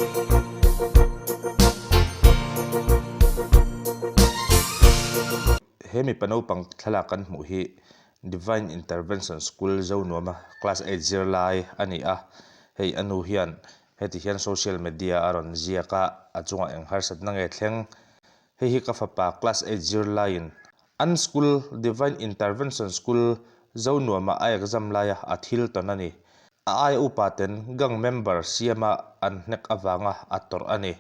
He mipa naupang thlalak kan hmuh hi Divine Intervention School Zonuama class eight zirlai a ni a, hei a nu hian heti hian social media a rawn ziak a, a chungah eng harsatna nge thleng? Hei hi ka fapa class eight zirlaiin an school Divine Intervention School Zonuama a exam laia a thil tawn a ni. A aia upa ten gang member siama an hnek avanga a tawrh a ni.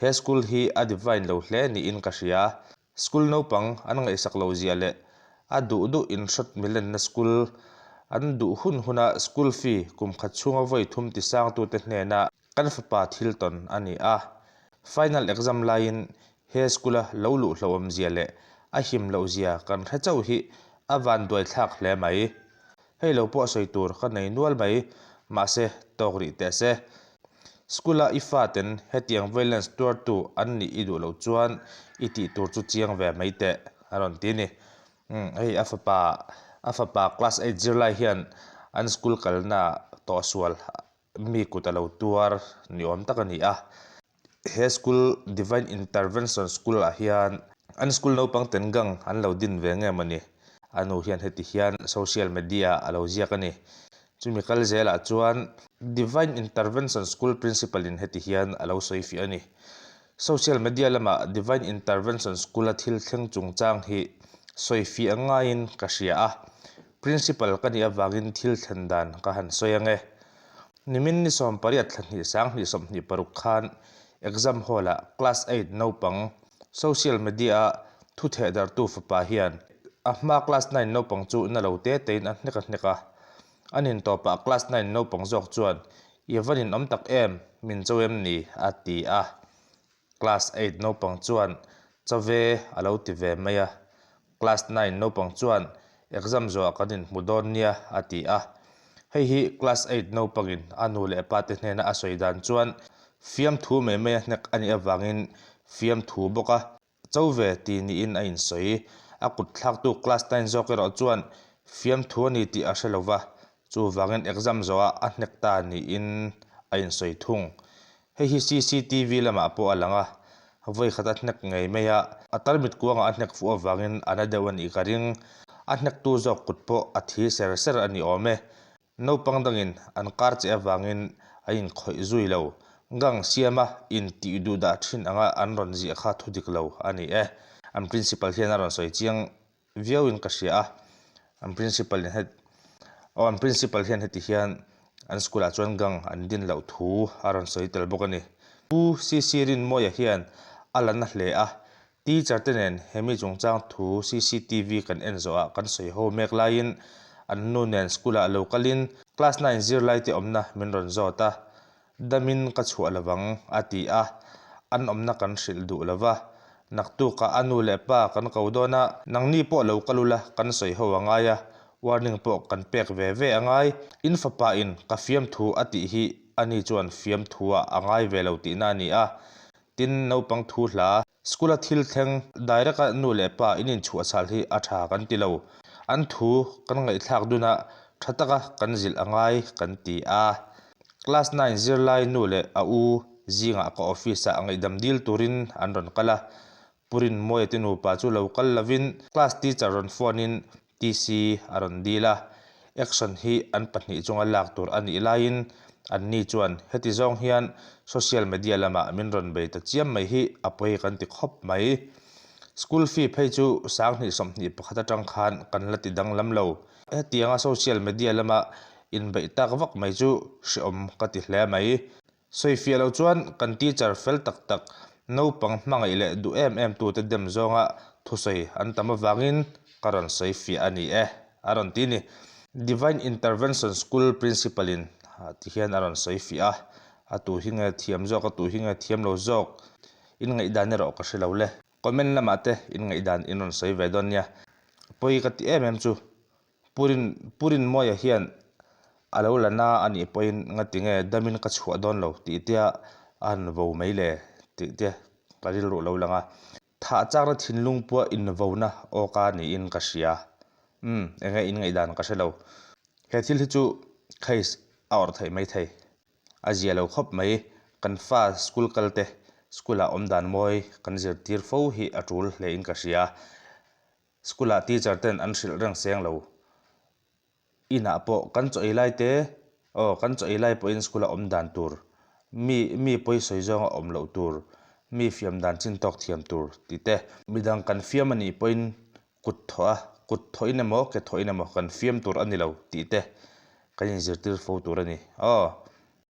He school hi a divine lo hle niin ka hria. School naupang an ngaihsak lo zia leh a duh duh inhrawt milenna school an duh hun huna school fee kum khat chhunga vawi thum ti sangtute hnena kan fapa thil tawn a ni a. Final exam laiin he school-a lo luh hlauhawm zia leh a him loh zia kan hre chauh hi a vanduai thlak hle mai. Hei lo pawh sawi tur ka nei nual mai, mahse tawk rih teh se. School-a i faten hetiang violence tuartu an nih i duh loh chuan i tih tur chu chiang ve mai teh, a rawn ti a ni. Umm, hei a fapa, a fapa class eight zirlai hian an school kalna tawhsual mi kut a lo tuar ni awm tak a ni a. He school Divine Intervention School ah hian an school naupang ten gang an lo din ve nge mawni? A nu hian heti hian social media a lo ziak a ni. Chumi kal zelah chuan Divine Intervention School Principal in heti hian a lo sawi fiah a ni. Social media lamah Divine Intervention School a thil thleng chungchang hi sawi fiah ngaiin ka hria a. Principal ka nih avangin thil thlen dan ka han sawi ange. Nimin ni 18 thla hnih 2026 khan exam hall-ah class eight naupang social media-a thu thehdarhtu fapa hian a hma class nine naupang chu na lo te tein a hnek a hnek a. An intawpah class nine naupang zawk chuan, I van inawm tak em? Min cho em ni? a ti a. Class eight naupang chuan chawve a lo ti ve mai a, class nine naupang chuan exam zawhah kan inhmu dawn nia a ti a. Hei hi class eight naupangin a nu leh pa te hnena a sawi dan chuan fiamthu mai mai a hnek a nih avangin fiamthu bawk a cho ve ti niin a insawi. A kut thlaktu class nine zawk erawh chuan fiamthu a ni tih a hre lo va, chuvangin exam zawhah a hnek ta niin a insawi thung. Hei hi cctv lamah pawh a lang a, vawi khat a hnek ngei mai a, a tarmit kuangah a hnek fuh avangin a na deuh a nih ka ring. A hnektu zawk kut pawh a thi ser ser a ni awm e. Naupang dangin an kar che avangin a inkhawih zui lo. Gang siama intih duh dah thin anga an rawn ziah kha thu dik lo a ni e. An principal hian a rawn sawi chiang viau in ka hria a, an principal in het aw an principal hian heti hian an school ah chuan gang an din loh thu a rawn sawi tel bawk a ni. Pu CC Rinmawia hian a la na hle a, teacher te nen hemi chungchang thu cctv kan en zawh ah kan sawi ho mek laiin an nu nen school ah lo kalin class nine zirlai te awmna min rawn zawt a, Damin ka chhuah lovang, a ti a, an awmna kan hrilh duh lo va. Naktukah a nu leh pa kan ko dawn a, nangni pawh lo kal ula kan sawi ho a ngai a, warning pawh kan pek ve ve a ngai. In fapa in ka fiamthu a tih hi ani chuan fiamthu ah a ngai ve lo tihna a ni a. Tin, naupang thu hla, school a thil thleng direct a nu leh pa in inchhuah chhal hi a tha kan ti lo. An thu kan ngaihthlak dun a, tha taka kan zilh a ngai kan ti a. Class nine zirlai nu leh a u zingah ka office ah ngaihdam dil turin an rawn kal a, Purin Mawia te nupa chu lo kal lovin class teacher rawn phone in TC a rawn dil a, action hi an pahnih chunga lak tur a nih laiin anni chuan heti zawng hian social media lamah min rawn bei ta chiam mai hi a pawi kan ti khawp mai. School fee phei chu 2021 atang khan kan la ti danglam lo. Hetianga social media lama inbeih tak vak mai chu hreawm ka ti hle mai. Sawifiah lo chuan kan teacher fel tak tak, naupang hmangaih leh duh em em tute dem zawnga thusawi an tam avangin ka rawn sawifiah a ni e, a rawn ti ni. Divine Intervention School Principal in ti hian a rawn sawifiah a, a tu hi nge thiam zawk, a tu hi nge thiam lo zawk, in ngaihdan erawh ka hre lo le. Comment lamah te in ngaihdan in rawn sawi ve dawn nia. Pawi ka ti em em chu Purin Purinmawia hian a lo la na a nih pawhin ngati nge damin ka chhuah dawn lo tih tia a han vo mai le tih te ka rilru lo lang a. Thah chakna thinlung pawh invona awka niin ka hria. Umm enge in ngaihdan ka hre lo. He thil hi chu case a awrh theih maithei. A zia lo khawp mai. Kan fa school kal te school ah awm dan mawi kan zirtir fo hi a tul hle in ka hria. School ah teacher ten an hrilh reng seng lo. Inah pawh kan chaw ei lai te aw kan chaw ei lai pawhin school a awm dan tur, mi mi pawi sawi zawng a awm loh tur, mi fiam dan chin tawk thiam tur tih te. Midang kan fiam a nih pawhin kut thawh a, kut thawhin emaw ke thawhin emaw kan fiam tur a ni lo tih te kan inzirtir fo tur a ni. Aw.